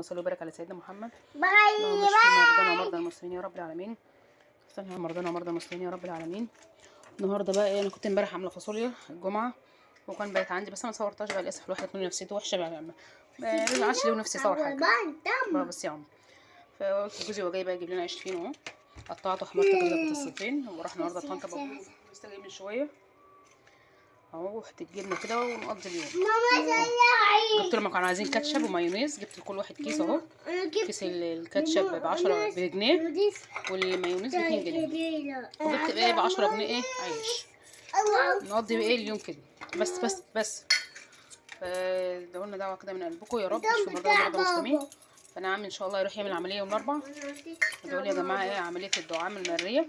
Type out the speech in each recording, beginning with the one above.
اللهم صل وبارك على سيدنا محمد. bye. اللهم اشف مرضانا ومرضى المسلمين يا رب العالمين. استنى، مرضانا ومرضى المسلمين يا رب العالمين. النهارده بقى ايه، انا كنت امبارح عامله فاصوليا الجمعة وكان بقت عندي، بس انا ما صورتهاش بقى للاسف. الواحد من نفسيته وحشة بقى، ما عادش له نفسي يصور حاجة بقى. بس يا عم، فقلت لجوزي هو جاي بقى يجيب لنا عيش فينو اهو، قطعته حمرته كده بقطعتين، وراح النهارده طنطا بابا لسه جاي من شوية اهو، حتة جبنه كده ونقضي اليوم. ماما جبت لهم كانوا عايزين كاتشب ومايونيز، جبت لكل واحد كيس اهو. انا جبت كيس الكاتشب ب10 بجنيه والمايونيز ب2 جنيه، وجبت ايه ب10 جنيه ايه عيش. نقضي بايه اليوم كده بس بس بس. فادعوا لنا دعوه كده من قلبكم يا رب اشفي مرضانا ومرضى المسلمين. فانا عمي ان شاء الله يروح يعمل عملية يوم الاربعاء، ادعوا لي يا جماعة ايه عملية الدعامه المريه.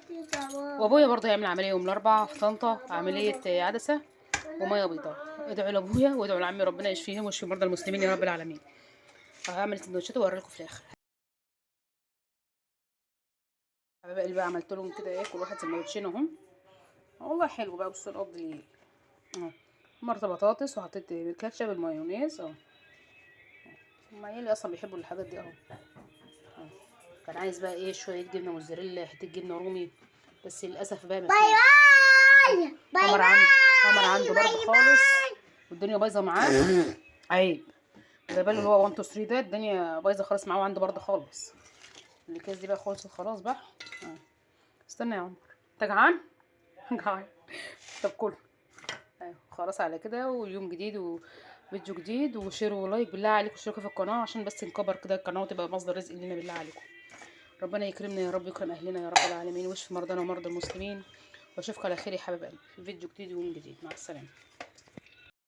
وابويا برضه هيعمل عملية يوم الاربعاء في طنطا، عملية عدسة ومية بيضاء. ادعوا لابويا وادعوا لعمي ربنا يشفيهم ويشفي مرضى المسلمين يا رب العالمين. هعمل سندوتشات واوري لكم في الاخر. حبايب قلبي بقى عملت لهم كده ايه، كل واحد سندوتشين اهم والله حلو بقى. بصوا نقضي اهو، مرة بطاطس وحطيت الكاتشب المايونيز اهو. هما عيالي اصلا بيحبوا الحاجات دي اهو. كان عايز بقى ايه شوية جبنه موتزاريلا، حتة جبنه رومي، بس للاسف بقى مفيش. bye bye. عمر عنده، عمر عنده برد خالص والدنيا بايظة معاه. عيب ده باله اللي هو 1 2 3 ده، الدنيا بايظة خالص معاه وعنده برد خالص. الاكياس دي بقى خلصت خلاص بقى. استنى يا عمر، انت جعان؟ جعان؟ طب كل. ايوه خلاص على كده، ويوم جديد وفيديو جديد، و share و like بالله عليكم، واشتركوا في القناة عشان بس نكبر كده القناة وتبقى مصدر رزق لنا بالله عليكم. ربنا يكرمنا يا رب، يكرم اهلنا يا رب العالمين، ويشفي مرضانا ومرضى المسلمين. واشوفكم على خير يا حبايب قلبي في فيديو جديد ويوم جديد. مع السلامة.